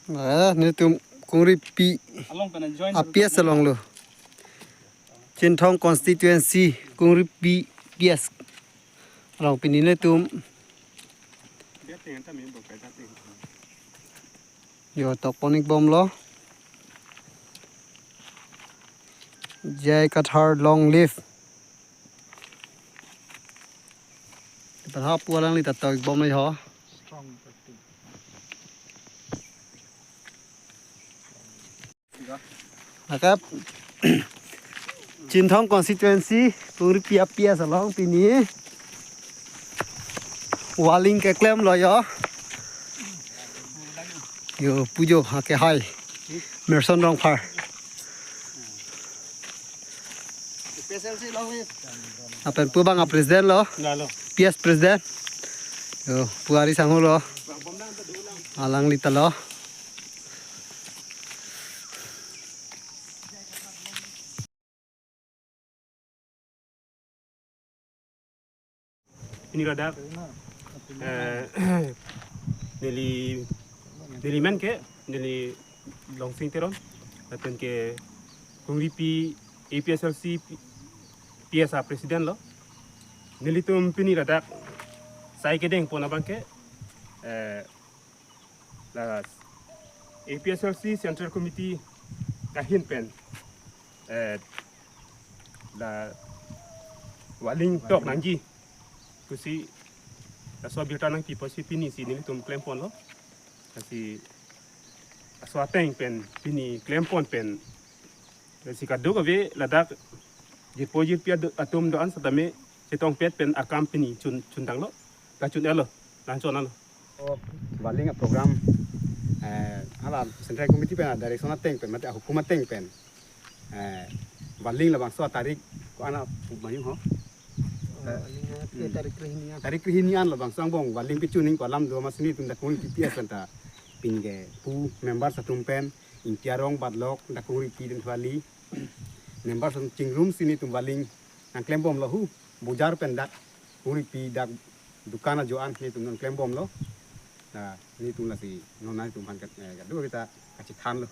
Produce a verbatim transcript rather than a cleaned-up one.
Ah, netum Kongripi Along pen join a P S along lo. Chinthong constituency Kongripi P S along pini netum. Yo, tok pon-ik bomlo. J I Kathar long live. Pen ha pu alangli ta tok-ik bomlo ho. Akap Chinthong constituency Kongripi a P S along pini walling keklemlo yo. Yo pujo ha ke hai Merson Rongphar. Lapen pu abang a president lo. Lalo. P S president. Yo, pu Ari Sangho lo. Alangli ta lo. Pini ladak, eh, neli, neli men ke, neli Longsing Teron, lapen ke Kongripi A P S L C P-, P S a president lo. Nelitum pini ladak sai kedeng pon abang ke, eh, la A P S L C Central Committee kahin pen, eh, la walling tok nangji pusi laso abirta nangpipo si pini si nelitum klem ponlo. Lasi laso ateng pen pini klem pon pen, lasi kadokave ladak jirpo jirpi adu-, atum do-an setame chetongpet pen akam pini chun, chundanglo, la chun-etlo, la chon-etlo. Oh, walling a program, eh, hala Central Committee pen a direction ateng pen, mate ahukum ateng pen, eh, walling labangso atarik ko-an pu ma ho? Oh, walling a, hmm, tarik krehini an. Tarik krehini an labangso angbong walling pichuning ko alam do, amatsi netum dak Kongripi P S anta pini ke pu members atum pen Ingti arong Batlok, dak Kongripi Denthali, members atum chingrum si netum walling nangklem bomlo hu, bojar pen dak Kongripi dak dukan ajo-an netum nangklem bomlo. Na netum lasi non netum aphan kat, eh, kadokave ta kachethanlo.